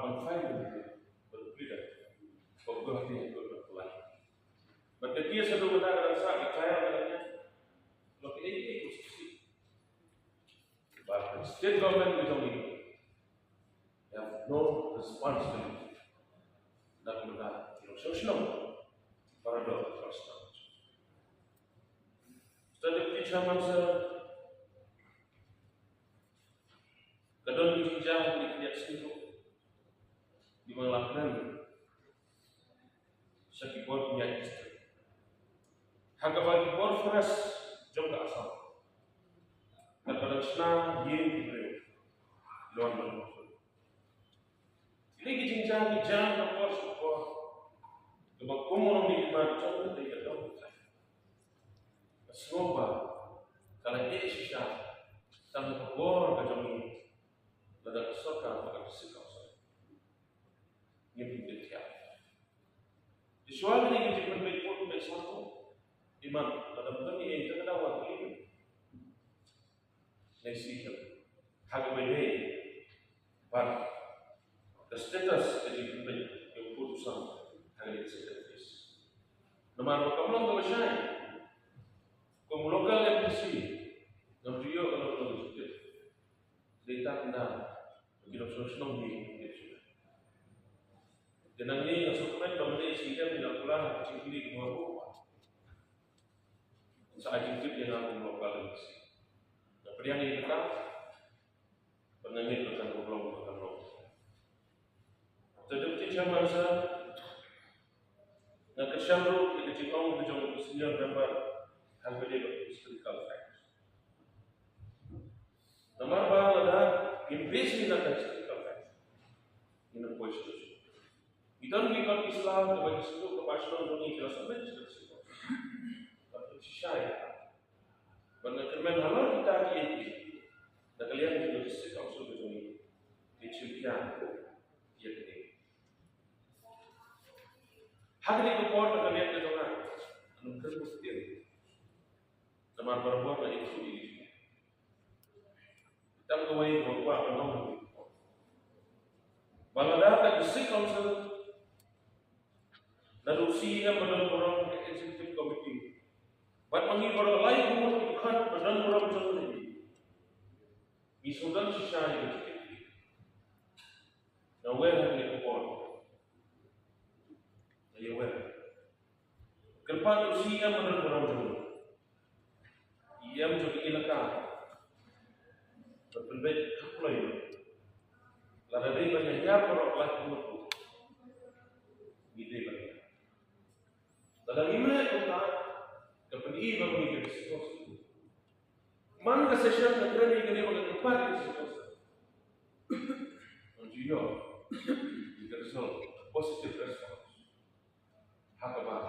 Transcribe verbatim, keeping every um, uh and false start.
Confinement, but Guwahati High Court ban pynlait. Bad ka case haduh mynta ka dang sah, ka trial ka dang ïaid. Ba ka A P ko shisha. Ba ka state government ka jong ngi, they have no responsibility. Na ka bynta ki nongshong shnong, para doh, para shnong. Sir Deputy Chairman Sir, ka don ki jingjia ki ïa sngewthuh ki ba la kren sha ki bor ki ïa district. Ha kaba ki bor forest jong ka Assam ka dang shna ïing ki briew. Lon lon. Kine ki jingjia ki jia na por sha por. Kaba kum u nongmihkhmat jong ka dei ka dong ka. Ka sngewbha ka la ïeh shisha tang ka bor ka jong ngi, lada ka sorkar bad ka district council ngim pynbeit thiah. Te shuwa kane ka jingpynbeit put pynbeit saw, imat lada ym don ei ei, te ka dawa ka Next week ha kaba ïadei bad ka status ka jingpynbeit ïa u pud u sam ha kane ka second phase. Namar ba kam long kaba shai, kum u local M D C ngam ju ïoh ka long ka jingtip. Dei tang na ki nongshong shnong hi. Te nangne nga sngewkmen ba mynne C E M i la kular ha ka jingkylli kaba bun. Sa ai jingtip ïa nga kum u local M D C. Nga pdiang ïa kata. Bad nga ngeit ba kan long, ba kan long. Te Deputy Chairman Sir, nga kyrshan ruh ïa ka jingong ka jong u senior member ha kaba ïadei bad historical facts. Namar ba lada ngim base ïa ka historical facts, ngin ym poi sha. Ngi don ki kot ki sla kaba ki sdang, kaba sdang jong ngi ki la submit sha ka sdang. Bad ki shisha ïa ka. Bad nga kyrmen halor kita ki A P na ka liang jong ka District Council ka jong ngi, ki shim khia ïa kane. Ha kane ka por, na ka liang ka jong nga, ngan kyrkhu ktien. Namar barabor nga ïathuh ïa ki. Tang kawei ba kwah ban ong ba lada ka District Council, lada u C E M ba don burom, ka Executive Committee, bad ma ngi baroh lai kumno ki dkhot ba don burom jong ngi, ngi sngewdon shisha ïa ka jingtip. Nga wer ha kane ka por. Nga ïa wer. Kyrpad u C E M ba don burom jong ngi, E M jong ka elaka, ban pynbeit kham kloi. Lada dei ban ïa hiar baroh lai kumno, ngi dei ban ïa. Lada ngim leh kumta, ka pyni ba ngi ka discourse. Man ka session ka kren ïa kane ba ka kyrpad ka discourse. Ngan ju ïoh ïa ka result, positive response. Ha kaba